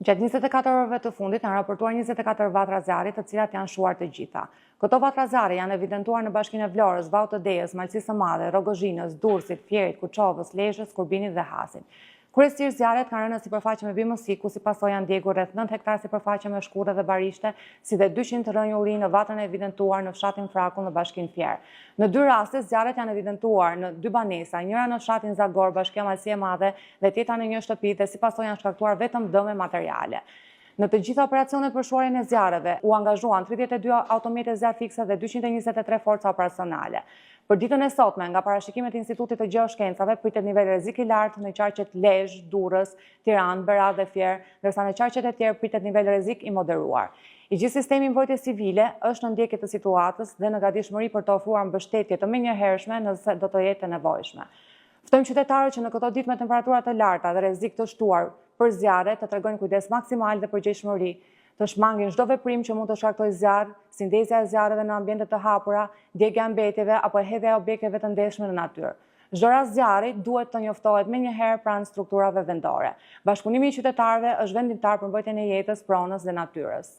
Gjatë 24 orëve të fundit janë raportuar 24 vatra zjarri, të cilat janë shuar të gjitha. Këto vatra zjarri janë evidentuar në Bashkinë e Vlorës, Vaut të Dejës, Malësisë së Madhe, Rrogozhinës, Durrësit, Fierit, Kuçovës, Lezhës, Kurbinit dhe Hasit. Kryesisht zjarret kanë rënë në sipërfaqe me bimësi, ku si pasojë janë djegur rreth 9 hektar sipërfaqe me shkurre dhe barishte, si dhe 200 rrënjë ulli në vatrën e evidentuar në fshatin Frakull në Bashkinë Fier. Në dy raste, zjarret janë evidentuar në dy banesa, njëra në fshatin Zagor, Bashkia Malësi e Madhe, dhe tjetra në një shtëpi dhe si pasojë janë shkaktuar vetëm dëme materiale. Në të gjitha operacionet për shuarjen e zjarreve, u angazhuan 32 automjete zjarrfikëse dhe 223 forca operacionale. Për ditën e sotme, nga parashikimet e Institutit të Gjeoshkencave, pritet nivel rrezik i lartë në qarqet Lezhë, Durrës, Tiranë, Berat dhe Fier, ndërsa në qarqet e tjerë pritet nivel rrezik i moderuar. I gjithë sistemi i mbrojtjes civile është në ndjekje të situatës dhe në gatishmëri për të ofruar mbështetje të menjëhershme nëse do të jetë e nevojshme. Ftojmë qytetarët që në këto ditë me temperatura të larta dhe rrezik të shtuar për zjarre të tregojnë kujdes maksimal dhe përgjegjshmëri, të shmangin çdo veprim që mund të shkaktojë zjarr, si ndezja e zjarreve në ambiente të hapura, djegia e mbetjeve apo hedhja e objekteve të ndezshme në natyrë. Çdo rast zjarri duhet të njoftohet menjëherë pranë strukturave vendore. Bashkëpunimi i qytetarëve është vendimtar për mbrojtjen e jetës, pronës dhe natyrës.